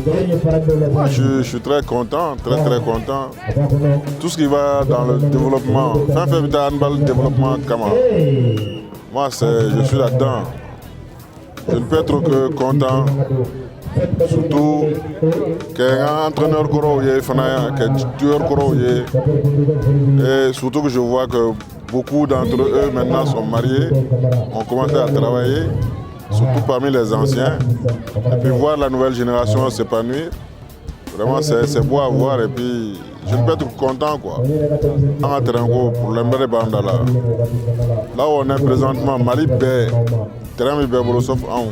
Moi, je suis très content, très très content. Tout ce qui va dans le développement, fɛn fɛn bɛ taa handball développement kama, moi, je suis là-dedans. Je ne peux être que content. Surtout kɛ n ka entraîneur kɔrɔw ye fana, kɛ joueur kɔrɔw ye. Et surtout que je vois que beaucoup d'entre eux maintenant sont mariés, ont commencé à travailler, surtout parmi les anciens. Et puis voir la nouvelle génération s'épanouir, vraiment c'est beau à voir et puis je ne peux être content, quoi. An ka terrain ko problème bɛɛ de b'an da la. Là où on est présentement, Mali bɛɛ, terrain bɛ bɛɛ bolo sauf anw.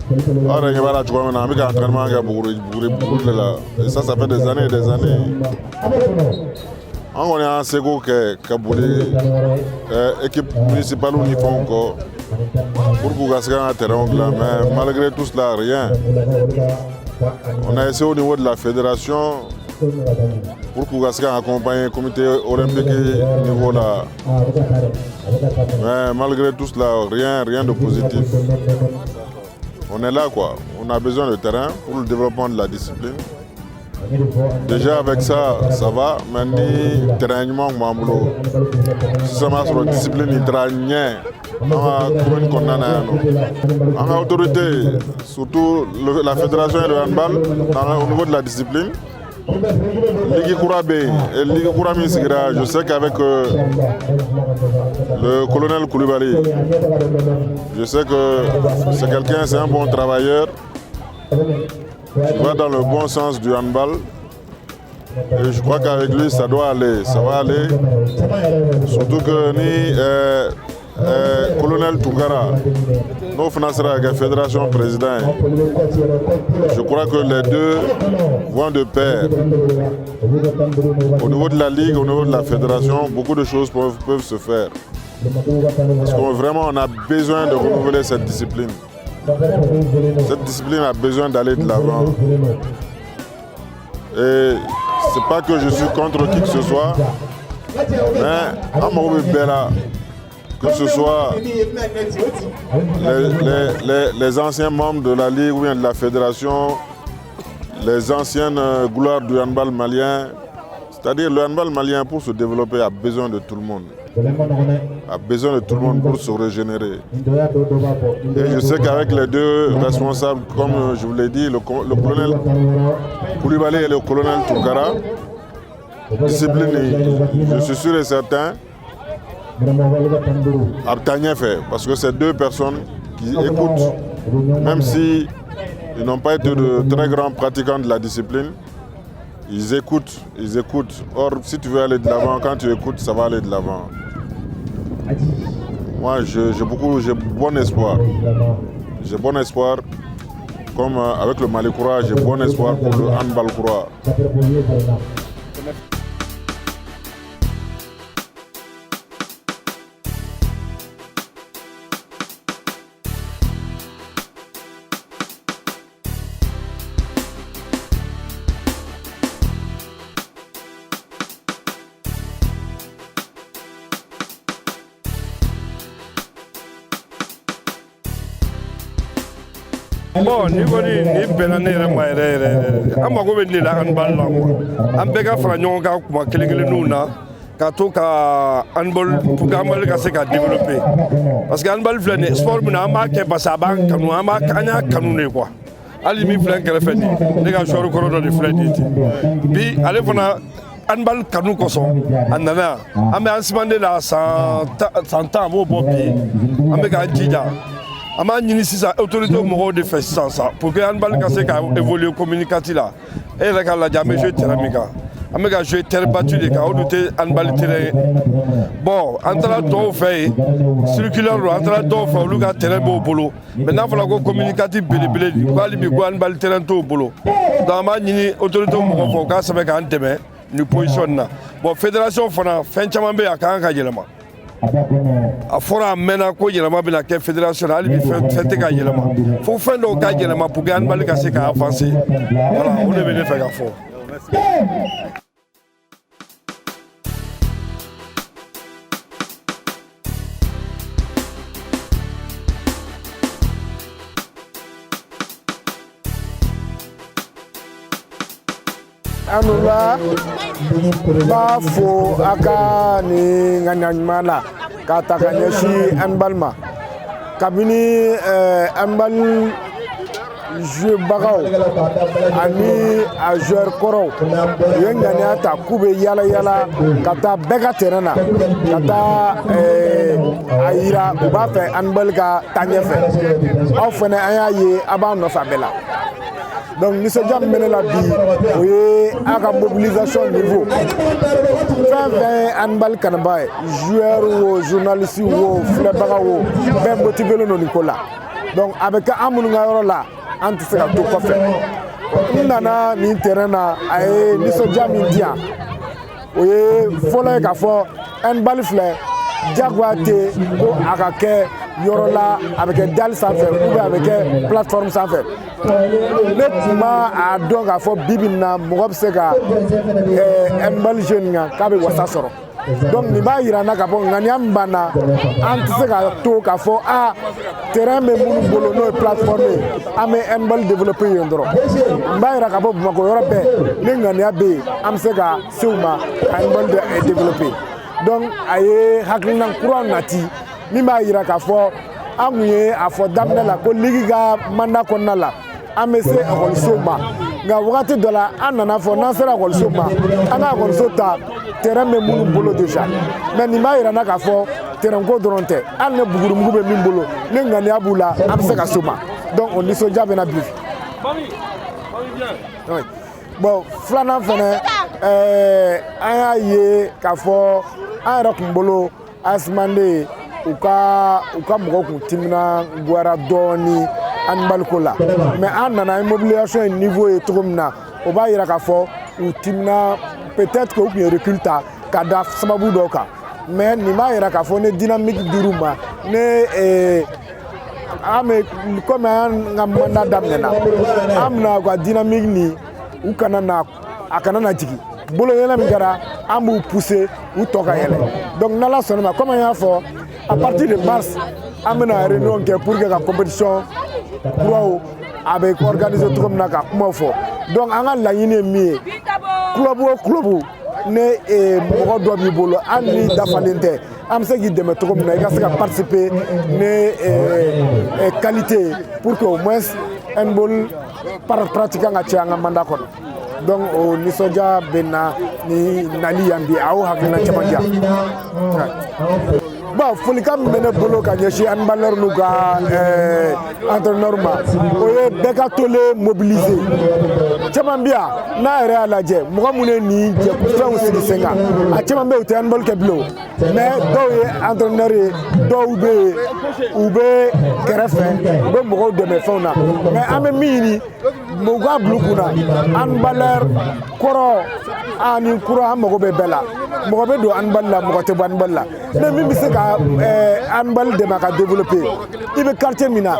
Aw yɛrɛ ɲɛ b'a la cogoya min na, an bɛ ka entraînement kɛ buguri buguri buguri de la. Et ça, ça fait des années et des années. An kɔni y'an seko kɛ ka boli équipe municipale ni fɛnw kɔ pour k'u ka se k'an ka terrain dilan, mais malgré tout cela, rien. On a essayé au niveau de la fédération pour k'u ka se k'an accompagner comité olympique niveau là. Mais malgré tout cela, rien, rien de positif. On est là, quoi. On a besoin de terrain pour le développement de la discipline. Déjà avec ça, ça va, mais ni terrain ɲuman tun b'an bolo, sisan b'a sɔrɔ discipline nin taara ɲɛ an ka commune kɔnɔna na yan nɔ. An ka autorité, surtout la fédération et le handball, au niveau de la discipline, ligue kura bɛ yen, et ligue kura min sigira, je sais qu'avec le colonel Koulibaly, je sais que c'est quelqu'un, c'est un bon travailleur, qui va dans le bon sens du handball. Et je crois qu'avec lui, ça doit aller, ça va aller. Surtout que ni colonel Tounkara, n'o fana sera ka kɛ fédération président ye, je crois que les deux vont de pair. Au niveau de la ligue, au niveau de la fédération, beaucoup de choses peuvent se faire. Parce que vraiment, on a besoin de renouveler cette discipline. Cette discipline a besoin d'aller de l'avant. Et c'est pas que je suis contre qui que ce soit, mais an mago bɛ bɛɛ la, que ce soit les anciens membres de la ligue ou bien de la fédération, les anciennes gloires du handball malien. C'est-à-dire le handball malien, pour se développer, a besoin de tout le monde. A besoin de tout le monde pour se régénérer. Et je sais qu'avec les deux responsables, comme je vous l'ai dit, le colonel Koulibaly et le colonel Tounkara, discipline, je suis sûr et certain, a bɛ taa ɲɛfɛ parce que c'est deux personnes qui écoutent, même si ils n'ont pas été de très grands pratiquants de la discipline, ils écoutent, ils écoutent. Or, si tu veux aller de l'avant, quand tu écoutes, ça va aller de l'avant. Moi, j'ai bon espoir. J'ai bon espoir. Comme avec le Mali Kura, j'ai bon espoir pour le handball Kura. Bon, ni kɔni ni bɛnna ne yɛrɛ ma yɛrɛ yɛrɛ yɛrɛ, an mago bɛ nin de la handball la quoi. An bɛɛ ka fara ɲɔgɔn kan kuma kelen kelenninw na ka to ka handball pour que handball ka se ka développer, parce que handball filɛ nin ye, sport min na an b'a kɛ parce que a b'an kanu, an b'a an y'a kanu de quoi. Hali min filɛ n kɛrɛfɛ nin, ne ka joueur kɔrɔ dɔ de filɛ nin ye ten bi, ale fana handball kanu kosɔn a nana yan. An bɛ an simande la san 10 a b'o bɔ bi, an bɛ k'an jija. An b'a ɲini sisan autorité mɔgɔw de fɛ sisan sa pour que handball ka se ka évoluer commune 4 la. E yɛrɛ ka lajɛ, an bɛ jouer terrain min kan, an bɛ ka jouer terre battue de kan, o dun tɛ handball terrain ye. Bon, an taara tɔw fɛ yen, circulaire don, an taara dɔw fɛ, olu ka terrain b'o bolo, mais n'a fɔra ko commune 4 belebele ko hali bi ko handball terrain t'o bolo. Donc an b'a ɲini autorité mɔgɔw fɛ u k'a sɛbɛn k'an dɛmɛ nin position na. Bon, fédération fana, fɛn caman bɛ yen a ka kan ka yɛlɛma. A fɔra a mɛnna ko yɛlɛma bɛna kɛ fédération na, hali bi fɛn fɛn tɛ ka yɛlɛma, fo fɛn dɔw ka yɛlɛma pour que handball ka se ka avancer. Voilà, o de bɛ ne fɛ ka fɔ. Anula b'a fo a ka nin ŋaniya ɲuman la k'a ta ka ɲɛsin handball ma. Kabini handball jouebagaw ani a joueur kɔrɔw u ye ŋaniya ta k'u bɛ yala yala ka taa bɛɛ ka terrain na, ka taa a yira u b'a fɛ handball ka taa ɲɛfɛ. Aw fɛnɛ, an y'a ye a b'an nɔfɛ a bɛɛ la. Donc nisɔndiya min bɛ ne la bi, o ye a ka mobilisation niveau. Fɛn fɛn ye handball kanuba ye, joueur o, journaliste o, filɛbaga o, bɛɛ motivé don nin ko la. Donc a bɛ kɛ an minnu ka yɔrɔ la, an tɛ se ka to kɔfɛ. N nana nin terrain na, a ye nisɔndiya min di yan, o ye fɔlɔ ye k'a fɔ handball filɛ, diyagoya tɛ ko a ka kɛ yɔrɔ la, a bɛ kɛ dalle sanfɛ ou bien a bɛ kɛ plateforme sanfɛ. Ne tun ma a dɔn k'a fɔ bi bi in na mɔgɔ bɛ se ka handball jeu nin kan k'a bɛ wasa sɔrɔ. Donc nin b'a yira n na k'a fɔ ŋaniya min b'an na, an tɛ se ka to k'a fɔ a terrain bɛ minnu bolo, n'o ye plateforme ye, an bɛ handball développer yen dɔrɔn. N b'a yira k'a fɔ Bamakɔ yɔrɔ bɛɛ, ni ŋaniya bɛ yen, an bɛ se ka se u ma ka handball développer. Donc a ye hakilina kura nati min b'a yira k'a fɔ an kun ye a fɔ daminɛ la ko ligue ka mandat kɔnɔna la, an bɛ se ekɔlisow ma. Nka wagati dɔ la, an nana fɔ n'an sera ekɔliso ma, an ka ekɔliso ta terrain bɛ minnu bolo déjà. Mais nin b'a yira n na k'a fɔ terrain ko dɔrɔn tɛ, hali ni bugurimugu bɛ min bolo, ni ŋaniya b'u la, an bɛ se ka s'o ma. Donc o nisɔndiya bɛ na bi. Oui. Bon, filanan fɛnɛ, an y'a ye k'a fɔ an yɛrɛ kun bolo AS Mande, u ka mɔgɔw kun timinangoyara dɔɔni handball ko la. Mais an nana mobilisation ye niveau ye cogo min na, o b'a yira k'a fɔ u timina, peut-être que u tun ye recul ta ka da sababu dɔw kan. Mais nin b'a yira k'a fɔ ni dynamique dir'u ma, ne an bɛ komi an ka mandat daminɛna, an bɛna u ka dynamique nin, u kana na, a kana na jigin. Bolo yɛlɛ min kɛra, an b'u pousser u tɔ ka yɛlɛ. Donc n'Ala sɔnna ma, comme an y'a fɔ, à partir de mars, an bɛna réunion kɛ pour que ka compétition kuraw a bɛ organiser cogo min na, ka kumaw fɔ. Donc an ka laɲini ye min ye, club o club, ne mɔgɔ dɔ b'i bolo, hali ni dafalen tɛ, an bɛ se k'i dɛmɛ cogo min na i ka se ka participer ne qualité ye, pour que au moins handball pratiquant ka caya an ka mandat kɔnɔ. Donc o nisɔndiya bɛ na ni nali yan bi, a y'o hakilina caman di yan. Bon, folikan min bɛ ne bolo ka ɲɛsin handballeur n'u ka entraîneur ma, o ye bɛɛ ka tolen mobiliser. Caman bi yan, n'a yɛrɛ y'a lajɛ, mɔgɔ minnu ye nin fɛnw sigi sen kan, a caman bɛ yen, u tɛ handball kɛ bilen o. Mais dɔw ye entraîneur ye, dɔw bɛ yen, u bɛ kɛrɛfɛ, u bɛ mɔgɔw dɛmɛ fɛnw na. Mais an bɛ min ɲini, u k'a bila u kunna, handballeur kɔrɔ ani kura, an mago bɛ bɛɛ la. Mɔgɔ bɛ don handball la, mɔgɔ tɛ bɔ handball la. Ne min bɛ se ka handball dɛmɛ a ka développer, i bɛ quartier min na,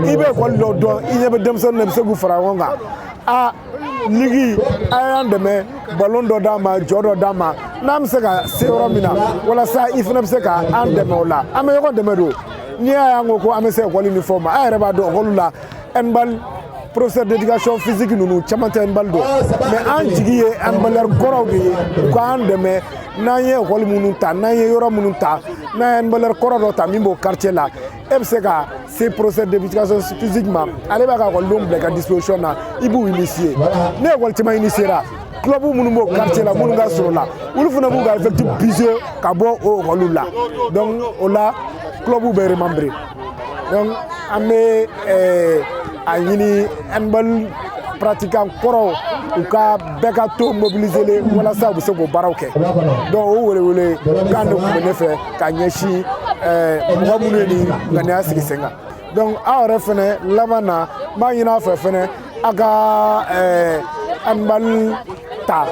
i bɛ école dɔ dɔn, i ɲɛ bɛ denmisɛnninw na, i bɛ se k'u fara ɲɔgɔn kan, a ligue a y'an dɛmɛ, ballon dɔ d'an ma, jɔ dɔ d'an ma, n'an bɛ se ka se yɔrɔ min na, walasa i fana bɛ se ka an dɛmɛ o la. An bɛ ɲɔgɔn dɛmɛ don. N'i y'a ye an ko ko an bɛ se école ni fɛnw ma, an yɛrɛ b'a dɔn école la, handball professeur d'éducation physique ninnu caman tɛ handball dɔn. Mais an jigi ye handballeur kɔrɔw de ye, u k'an dɛmɛ. N'an ye école minnu ta, n'an ye yɔrɔ minnu ta, n'an ye handballeur kɔrɔ dɔ ta min b'o quartier la, e bɛ se ka se professeur d'éducation physique ma, ale b'a ka ekɔlidenw bila i ka disposition na, i b'u initier. Ni école caman initier, club minnu b'o quartier la, minnu ka surun la, olu fana b'u ka effectif puiser ka bɔ o école la. Donc o la, club bɛ remembrer. Donc an bɛ a ɲini handball pratiquant kɔrɔw, u ka bɛɛ ka to mobiliser walasa u bɛ se k'o baaraw kɛ. Donc o welewele kan de tun bɛ ne fɛ ka ɲɛsin mɔgɔ minnu ye nin ŋaniya sigi sen kan. Donc aw yɛrɛ fɛnɛ, laban na, n b'a ɲini aw fɛ fɛnɛ, aw ka handball ta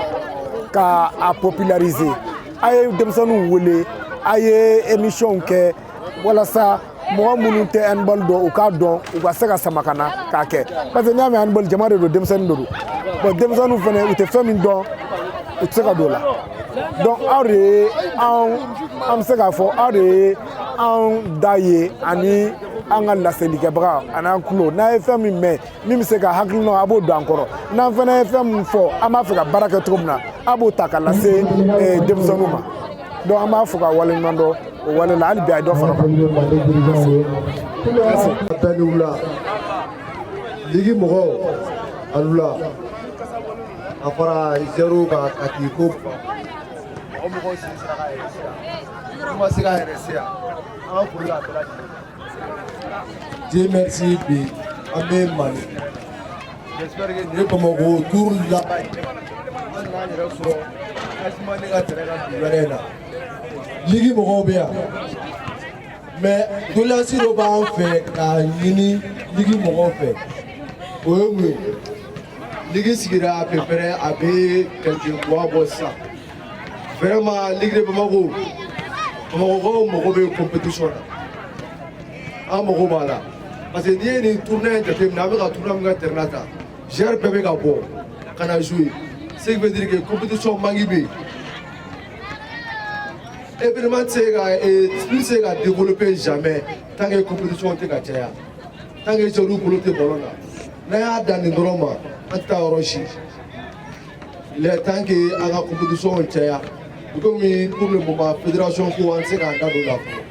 ka a populariser. A ye denmisɛnninw wele, a ye émission kɛ walasa mɔgɔ minnu tɛ handball dɔn, u k'a dɔn, u ka se ka sama ka na k'a kɛ. Parce que n'i y'a mɛn handball, jama de don, denmisɛnnin de don. Bon, denmisɛnninw fɛnɛ, u tɛ fɛn min dɔn, u tɛ se ka don o la. Donc aw de ye anw, an bɛ se k'a fɔ aw de ye anw da ye ani An ka laselikɛbaga an'an tulo, n'a ye fɛn min mɛn min bɛ se ka hakilina, a b'o don an kɔrɔ. N'an fana ye fɛn min fɔ, an b'a fɛ ka baara kɛ cogo min na, a b'o ta ka lase denmisɛnninw ma. Donc an b'a fɔ ka waleɲuman dɔn o wale la. Hali bi, a ye dɔ fara o kan. Merci. Bɛɛ ni wula. Ligue mɔgɔw, a wula. A fara zɛriw kan Kati ko mɔgɔ mɔgɔ sen sera k'a yɛrɛ se yan, n'u ma se k'a yɛrɛ se yan, an ka foli b'a bɛɛ lajɛlen. Dieu merci, bi an bɛ Mali. J'espère que nin ye Bamakɔ tour laban ye. An nana an yɛrɛ sɔrɔ Asimani ka terrain kan bi wɛrɛ in na. Ligue mɔgɔw bɛ yan, mais doléance dɔ b'an fɛ k'a ɲini ligue mɔgɔw fɛ. O ye mun ye? Ligue sigira à peu près, a bɛ quelques mois bɔ sisan. Vraiment, Ligue de Bamako, Bamakɔkaw mago bɛ compétition na, an mago b'a la, parce que n'i ye nin tournée in jateminɛ, an bɛ ka tournée min kɛ terrain na tan, joueur bɛɛ bɛ ka bɔ ka na jouer, ce qui veut dire que compétition manque bɛ yen. Événement tɛ se ka, tɛ se ka développer jamais tant que compétition tɛ ka caya, tant que joueurs bolo tɛ ballon na. N'an y'a dan nin dɔrɔn ma, an tɛ taa yɔrɔ si. Il est temps que an ka compétition caya. Komi pour le moment, fédération ko, an tɛ se k'an da don o la fɔlɔ,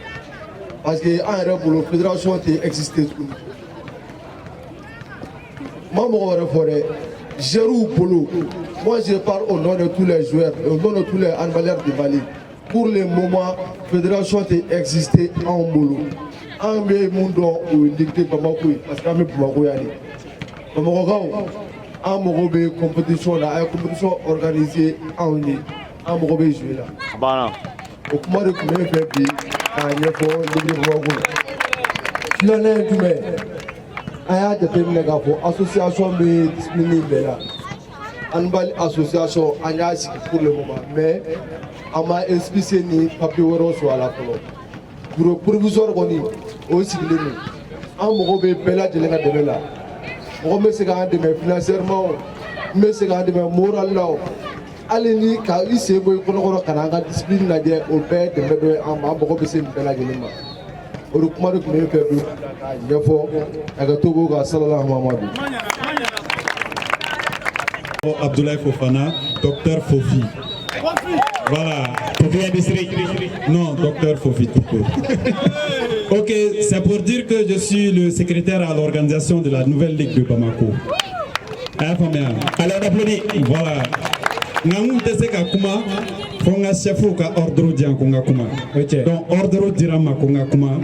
parce que an yɛrɛ bolo, fédération tɛ exister tuguni. N ma mɔgɔ wɛrɛ fɔ dɛ, joueurs bolo. Moi, je parle au nom de tous les joueurs, au nom de tous les handballeurs du Mali. Pour le moment, fédération tɛ exister anw bolo. An bɛ mun dɔn, o ye Ligue de Bamako ye, parce que an bɛ Bamako yan de. Bamakɔkaw, an mago bɛ compétition na. A ye compétition organiser anw ye, an mago bɛ jouer la. A banna. O kuma de tun bɛ n fɛ bi k'a ɲɛfɔ Ligue de Bamako la. Filanan ye jumɛn ye? An y'a jateminɛ k'a fɔ association bɛ discipline bɛɛ la. Handball association, an y'a sigi pour le moment, mais an ma récépissé ni papier wɛrɛw sɔrɔ a la fɔlɔ. Bureau provisoire kɔni, o sigilen don. An mago bɛ bɛɛ lajɛlen ka dɛmɛ la. Mɔgɔ min bɛ se k'an dɛmɛ financièrement, o min bɛ se k'an dɛmɛ moral la, o hali ni ka i sen bɔ i kɔnɔkɔrɔ ka na an ka discipline lajɛ, o bɛɛ ye dɛmɛ dɔ ye an ma. An mago bɛ se nin bɛɛ lajɛlen ma. O de kuma de tun bɛ n fɛ bi k'a ɲɛfɔ. Hakɛto b'o kan. Salala Mamadu. Abdoulaye Fofana, docteur Fofi. Voilà. Fofi district. Non, docteur Fofi tout court. Ok, c'est pour dire que je suis le secrétaire à l'organisation de la nouvelle Ligue de Bamako. Ah, faamuya. Allez, on applaudit. Voilà. Nka n kun tɛ se ka kuma fo n ka chef ka ordre di yan ko n ka kuma. Donc ordre dira n ma ko n ka kuma.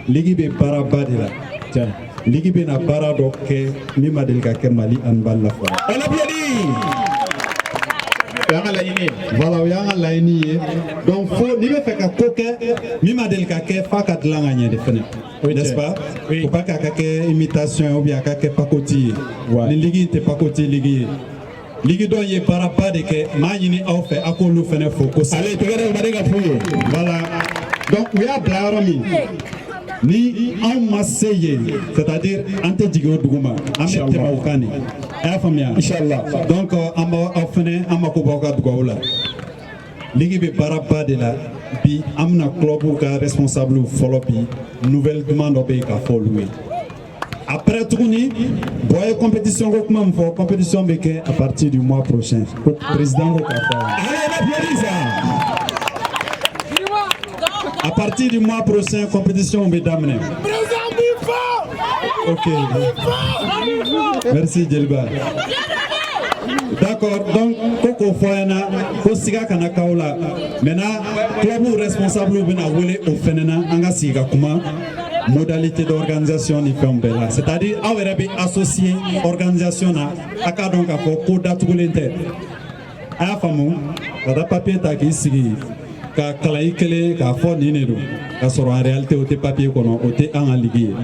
Ligue bɛ baaraba de la. Ligue bɛna baara dɔ kɛ min ma deli ka kɛ Mali handball la fɔlɔ. On applaudit. O y'an ka laɲini ye. Voilà, o y'an ka laɲini ye. Donc fo n'i bɛ fɛ ka ko kɛ min ma deli ka kɛ, f'a ka dilan ka ɲɛ de fɛnɛ. N'est-ce pas? Oui. Faut pas k'a ka kɛ imitation ye ou bien a ka kɛ pacotille ye. Ni ligue in tɛ pacotille ligue ye. Ligue dɔ ye baaraba de kɛ, n b'a ɲini aw fɛ, aw k'olu fɛnɛ fo kosɛbɛ. Allez, tɛgɛrɛ Mali ka f'u ye. Voilà. Donc u y'a bila yɔrɔ min, ni anw ma se yen, c'est-à-dire an tɛ jigin o dugu ma, an bɛ tɛmɛ o kan de. A y'a faamuya? Inchallah. Donc an b'aw aw fɛnɛ, an mako b'aw ka dugawu la. Ligue bɛ baaraba de la bi. An bɛna club ka responsable fɔlɔ bi, nouvelle duman dɔ bɛ yen ka fɔ olu ye. Après tuguni, bon, ye compétition ko kuma min fɔ, compétition bɛ kɛ à partir du mois prochain, ko président ko k'a fɔ aw ye. Allez, on applaudit ça. À partir du mois prochain, compétition bɛ daminɛ. Ok. Merci Jeliba. D'accord, donc ko k'o fɔ an ɲɛna ko siga kana k'aw la. Maintenant, club responsable bɛna wele o fɛnɛ na, an ka sigi ka kuma modalité d'organisation ni fɛnw bɛɛ la. C'est-à-dire aw yɛrɛ bɛ associé organisation na, a k'a dɔn k'a fɔ ko datugulen tɛ. A y'a faamu ka taa papier ta k'i sigi ka kalan i kelen k'a fɔ nin de don, k'a sɔrɔ en réalité o tɛ papier kɔnɔ, o tɛ an ka ligue ye.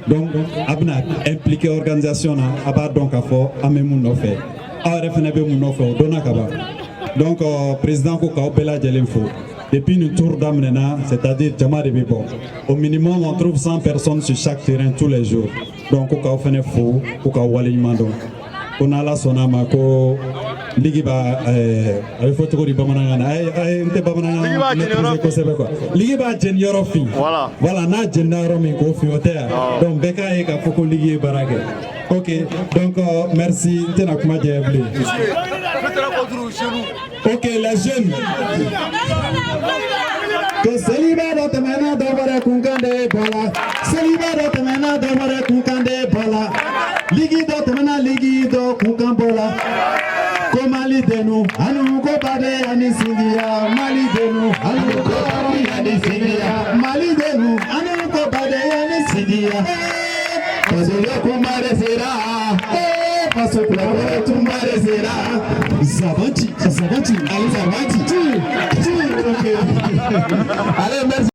Donc a bɛna impliquer organisation na, a b'a dɔn k'a fɔ an bɛ mun nɔfɛ, aw yɛrɛ fɛnɛ bɛ mun nɔfɛ, o dɔnna ka ban. Donc président ko k'aw bɛɛ lajɛlen fo. Depuis nin tour daminɛna, c'est-à-dire jama de bɛ bɔ, au minimum on trouve 100 personnes sur chaque terrain tous les jours. Donc ko k'aw fɛnɛ fo, ko k'aw waleɲuman dɔn, ko n'Ala sɔnna a ma ko Ligue b'a a bɛ fɔ cogo di bamanankan na? A ye n tɛ bamanankan maîtriser kosɛbɛ quoi. Ligue b'a jeni yɔrɔ fin. Voilà. Voilà, n'a jenina yɔrɔ min k'o fin, o tɛ yan. Donc bɛɛ k'a ye k'a fɔ ko ligue ye baara kɛ. Ok, donc merci, n tɛna kuma jɛya bilen. Ok, les jeunes. Ko seliba dɔ tɛmɛna, dɔ wɛrɛ kunkan de bɔla. Seliba dɔ tɛmɛna, dɔ wɛrɛ kunkan de bɔla. Ligue dɔ tɛmɛna, ligue dɔ kunkan bɔla. Ko Mali denu anu ko baden ani sindiya. Mali denu anu ko baden ani sindiya. Mali denu anu ko baden ani sindiya. Faso kunba de sera, faso kura tunba de sera. Zabanti, zabanti, ali zabanti, ci ci, ok. Allez, merci.